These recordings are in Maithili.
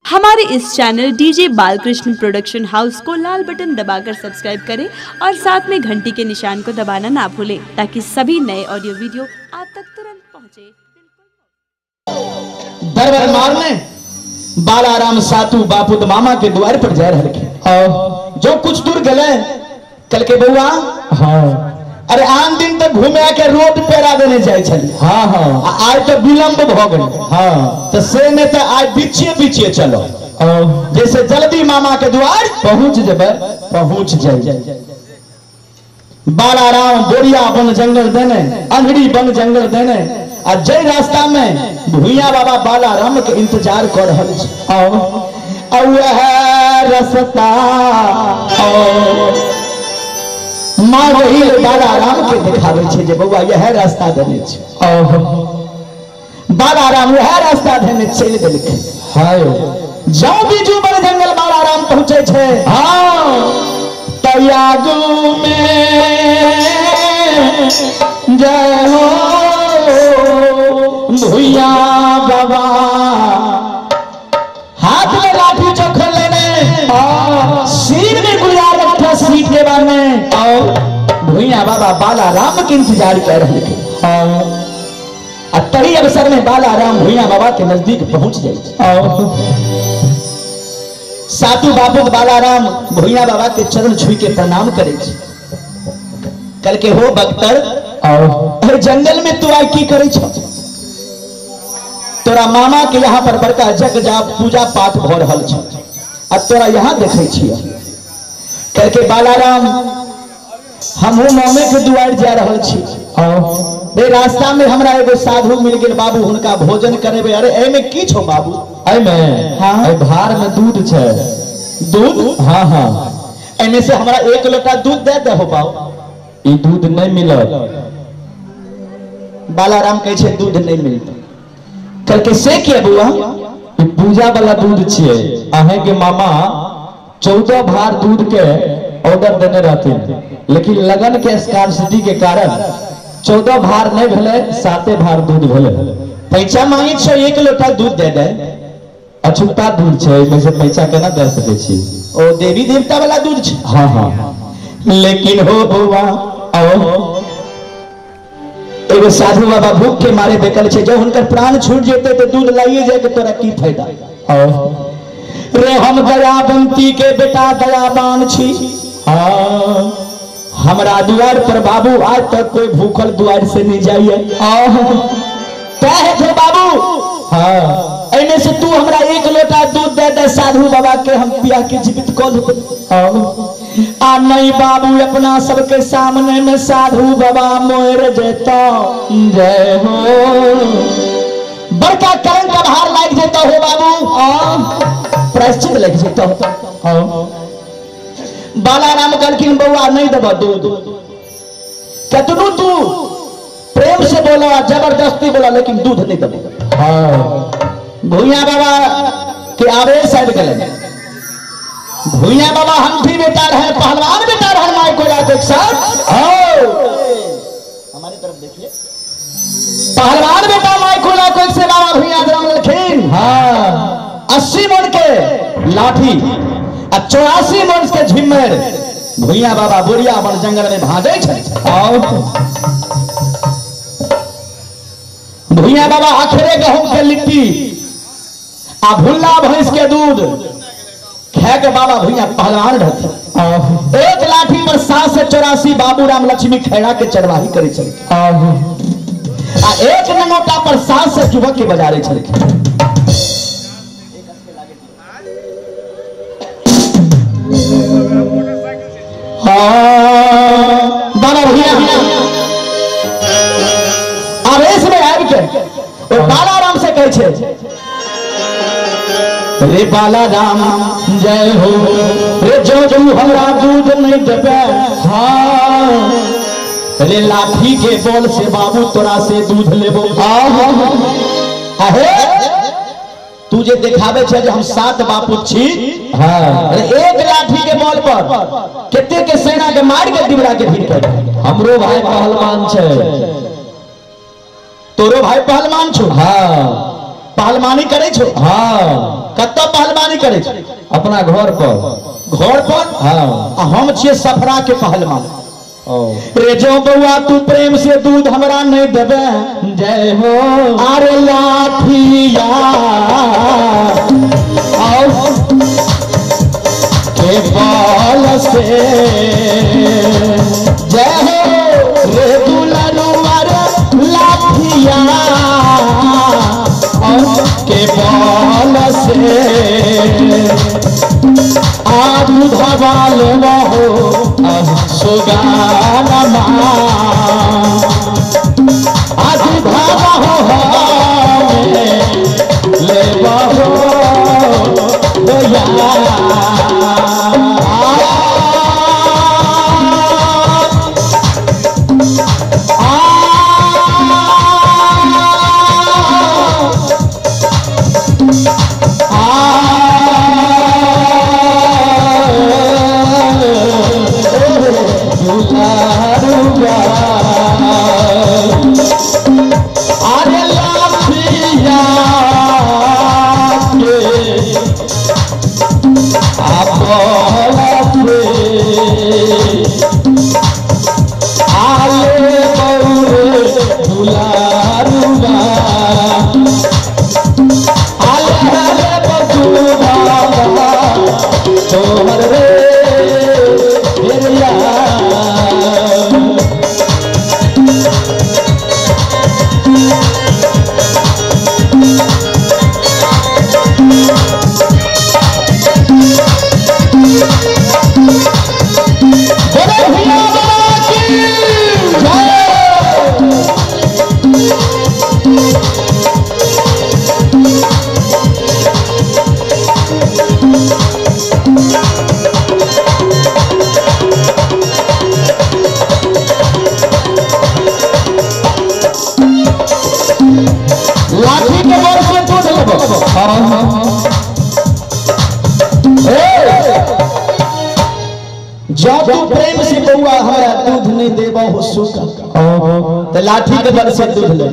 हमारे इस channel DJ Balkrishna production house को लाल बटन दबाकर सब्सक्राइब करें और साथ में घंटी के निशान को दबाना ना भूलें ताकि सभी नए ऑडियो वीडियो आप तक तुरंत पहुंचे। दरबार मारने बालाराम सातु बापुत मामा के द्वार पर जा रहे और जो कुछ दूर गले कल के बउआ, हाँ अरे आन दिन तक घूमे आके रोड पेरा देने जाए छली, हाँ हाँ आज तो विलंब भ गेल, हाँ तो से नहीं तो आज पीछे पीछे चलो जैसे जल्दी मामा के द्वार पहुंच जेबै पहुंच जाए। बालाराम बोरिया बन जंगल देने अंधड़ी बन जंगल देने आ जय रास्ता में भूया बाबा बालाराम के इंतजार कर रहल छै और वह रास्ता माँ वही बालाराम के दिखावे छे जे बउआ यह रास्ता देने छे। बालाराम वह रास्ता देने चलि देलकै। हाय जाओ बीजू बन जंगल बालाराम पहुंचे छे, हाँ तयागू में जय हो भूया बाबा, हाथ में लाठी चोखर लेने सिर में गुजार रखा सीट के बारे में और भूया बाबा बालाराम के इंतजार कर रहे थे। और तही अवसर में बालाराम भूया बाबा के नजदीक पहुंच गए। सातु बापू बालाराम भूया बाबा के चरण छू के प्रणाम करे कल के हो बख्तर और जंगल में तू आई की करे छो, तोरा मामा के यहाँ पर बड़का जग जा पूजा पाठ भ रहल छो अब तोरा यहाँ देखे छियै। कल के बालाराम हमहू मामे के दुआर जा रहल छी, बे रास्ता में हमरा एगो साधु मिल गेल बाबू, हुनका भोजन करेबे। अरे एमे की छो बाबू? एमे हाँ भार में दूध छे। दूध? हाँ हाँ एमे से हमरा एक लोटा दूध दे दे हो बाबू। ई दूध नहीं मिलत। बालाराम कहे छे दूध नहीं मिलत। कल के से किया बुआ? पूजा वाला दूध छियै। अहें के मामा 14 भार दूध के ऑर्डर देने रहथिन, लेकिन लगन के स्कार्सिटी के कारण 14 भार नहीं भेलै, 7 भार दूध भेलै। पैसा मांगे छो एक लोटा दूध दे दे। अछूता दूध छै, एहिमे से पैसा केना दे सकै छी? ओ देवी देवता वाला दूध छै। हाँ हाँ लेकिन हो बउआ आओ एगो साधु बाबा भूख के मारे बेकल छे, जब हुनकर प्राण छूट जेते तो दूध लाइए जाए के तोरा की फायदा। आओ रे हम दयावंती के बेटा दयावान छी, हाँ हमरा दुआर पर बाबू आज तक कोई भूखल दुआर से नहीं जाइए। कहे थे बाबू, हाँ एने से तू हमरा एक लोटा दूध दे दे साधु बाबा के हम पिया के जीवित कऽ देबै। आ नहीं बाबू अपना सबके सामने में साधु बाबा मोर जेता। जय हो बड़का करण का भार लाग जेता हो बाबू, प्रायश्चित लग जेता। बालाराम कहलखिन बउआ नहीं देबऽ दूध, कतनो तू प्रेम से बोला जबरदस्ती बोला लेकिन दूध नहीं देबो। हाँ भूया बाबा के आवेश आबि गेलै। भूया बाबा हम भी बेटा रहे पहलवान बेटा रहे माय कोला के साथ। हमारी तरफ देखिए पहलवान बेटा माय कोला को से बाबा भूया ग्राम लखिन। हाँ 80 मन के लाठी आ 84 मन के झिम्मर भूया बाबा बोरिया बन जंगल में भागै छै। भूया बाबा आखिरे गहूम के लिट्टी आ भुल्ला भैंस के दूध खा के बाबा भूया पहलवान रहते। एक लाठी पर 784 बाबू राम लक्ष्मी खैरा के चरवाही करे छल आ एक नंगोटा पर 700 युवक के बजारे छल। हाँ बाबा भूया आवेश में आबि के ओ बालाराम से कहै छै, रे बालाराम जय हो रे जो जो हमरा दूध नहीं देबे, हाँ रे लाठी के बोल से बाबू तोरा से दूध लेबो। अहे तू जे देखावे छे जे हम 7 बापू छी, हाँ अरे एक लाठी के बल पर कते के सेना के मार के डिबरा के भीड़ कर। हमरो भाई पहलवान छे। तोरो भाई पहलवान छो? हाँ पहलवानी करे छो? हाँ। कत्ता पहलवानी करे छो? अपना घर पर। घर पर? हाँ। आ हम छिए सफरा के पहलवान। रे जो बउआ तू प्रेम से दूध हमरा नहीं देबे, जय हो। अरे लाठिया आओ के बाल से, जय हो। रे दुलरुआ रे लाठिया के बाल से, आ दूधवा लेबहो सुगानमा, आ दूधवा हो लेबहो दया। लाठी के बल से दूध लेबो। जब तू प्रेम से बउआ हमरा दूध नहीं देबो हो सुख, तो लाठी के बल से दूध ले।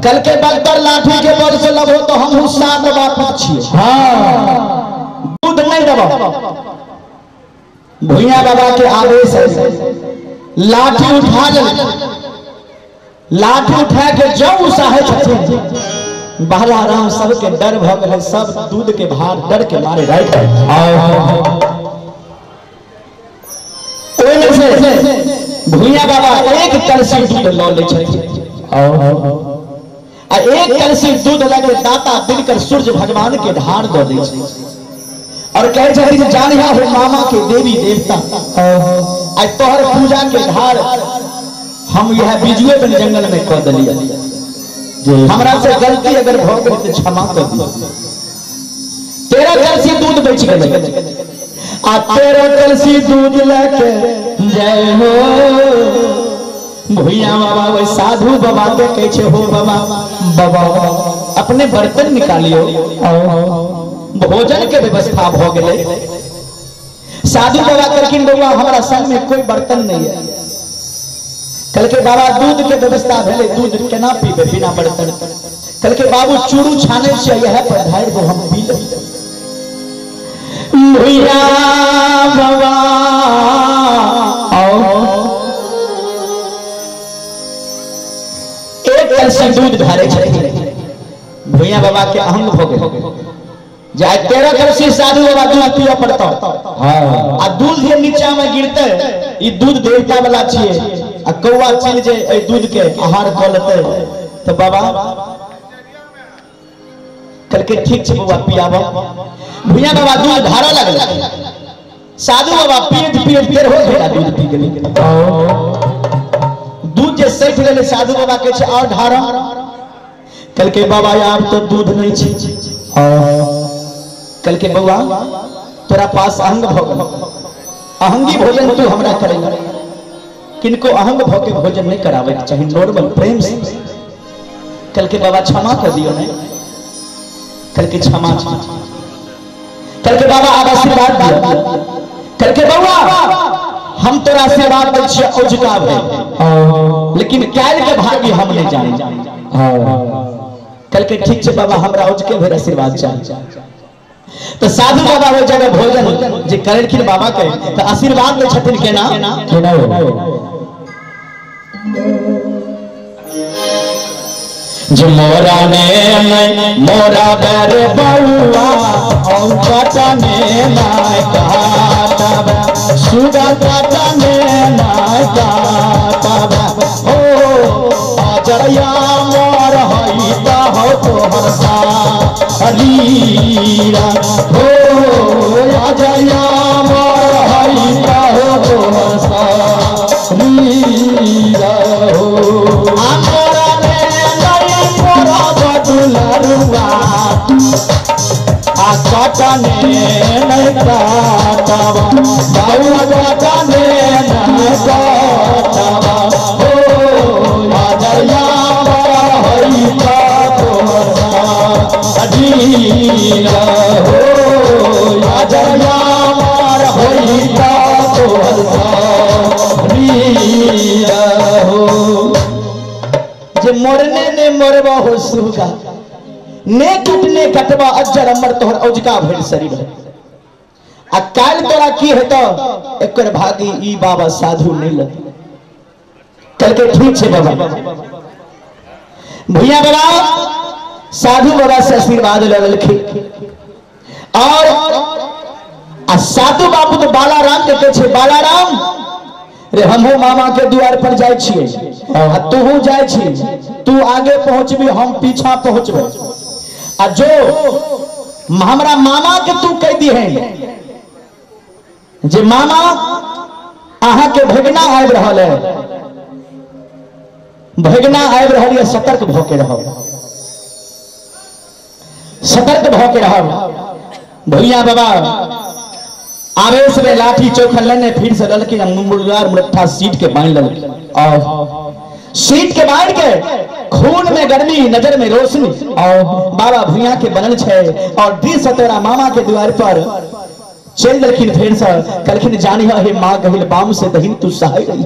कल के बल पर लाठी के बल से लबो तो हम सात बाप छिए। हाँ। दूध नहीं देबो। भुइया बाबा के आदेश है, लाठी उठा ले। लाठी उठा के जब उसाहे छथिन बाला राम सबके डर भ गेलै, सब दूध के भार डर के मारे राइट। ओहिमे से भुइया बाबा एक कलसी दूध लऽ लै छथिन आ एक कलसी दूध लऽ के दाता दिनकर सूर्य भगवान के ढार दऽ दै छै और कहै छथिन जानिहा हो मामा के देवी देवता, आ तोहर पूजा के ढार हम यह बिजुए बन जंगल में कह दिलिए, हमरा से गलती अगर भ गेल तो क्षमा कर दियो। 13 कलसी दूध बच गेलै आ 13 कलसी दूध लके जय हो भुइया बाबा। वही साधु बाबा के कहै छै हो बाबा बाबा अपने बर्तन निकालियो, भोजन के व्यवस्था भ गेलै। साधु बाबा कहलखिन बउआ हमरा संग में कोई बर्तन नहीं है। कल के बाबा दूध के व्यवस्था भेलै, दूध केना पीबे बिना बर्तन? कल के बाबू चूरू छाने छियै, यह पर ढारि दो हम पी लेबै। भुइया बाबा आओ एक कलसी दूध ढारे छथिन, भुइया बाबा के अहंग भ गेल। जाय 13 कलसी साधु बाबा दूध पिय पड़तौ। आ दूध जे नीचा में गिरते ई दूध देवता वाला छियै, आ कौआ चल जे एहि दूध के आहार कऽ लेतै तो बाबा कहलकै ठीक छै बउआ पियाब। भुइया बाबा दूध ढारऽ लगलै, साधु बाबा पियत पियत 13 घंटा दूध पी गेलै। दूध जे सठि गेलै साधु बाबा कहै छै और ढारऽ। कहलकै बाबा आब तो दूध नहीं छै। कहलकै बउआ तोरा पास अहंग भ गेल, अहंगी भोजन तू हमरा करेगा। किनको अहंग भ के भोजन नहीं करावे के चाही, नॉर्मल प्रेम से। कहलकै बाबा क्षमा कर दियो ने। कहलकै क्षमा। कहलकै बाबा आब आशीर्वाद दियो। कहलकै बउआ हम तोरा आशीर्वाद दै छियै औजका भे, लेकिन काल्हि के भाग्य हम नहीं जाने। कल के ठीक छे बाबा हमरा औजके भर आशीर्वाद चाहिए। तो साधु बाबा हो जगह भोजन जे करलखिन बाबा के तो आशीर्वाद ले छथिन केना केना जे मोरा ने मोरा बर बउआ औ कटने नाय काटबा सुगा कटने नाय काटबा हो अजरिया मोर हई त हो तोहर सा हो अजरिया मोर हई त हो तोहर सा हो आ कटने नहीं काटबा बउआ कटने नहीं काटबा हो अजरिया मोर हई त तोहर सा हो अजरिया मोर हई त तोहर सा हो जे मरने ने मरबा हो सुगा ने कटने कटबा अज्जर अमर तोहर औजका भइल शरीर है आ काल तोरा की हेतो एकर भागी ई बाबा साधु नहीं लगे। कल के ठीक छे बाबा भैया बाबा साधु बाबा से आशीर्वाद ल लेलखिन और आ साधु बाबू तो बालाराम के कहै छे बालाराम रे हमहू मामा के द्वार पर जाय छियै आ तूहू जाय छी तू आगे पहुंचबी हम पीछा पहुंचबे आ जो हमरा मामा के तू कह दी है जे मामा अहा के भगना आबि रहल है भगना आबि रहल है सतर्क भ के रहो सतर्क भ के रहो। भैया बाबा आवेश में लाठी चौखल लेने फिर से ललकी मुर्गार मुरट्ठा सीट के बांध ललकी और सीट के बांध के खून में गर्मी नजर में रोशनी और बाबा भुइया के बनल छे और दी सतोरा मामा के द्वार पर चल दलखिन फिर से कलखिन जानी हे माँ गहिल बाम से दहिन तू सहाय रही।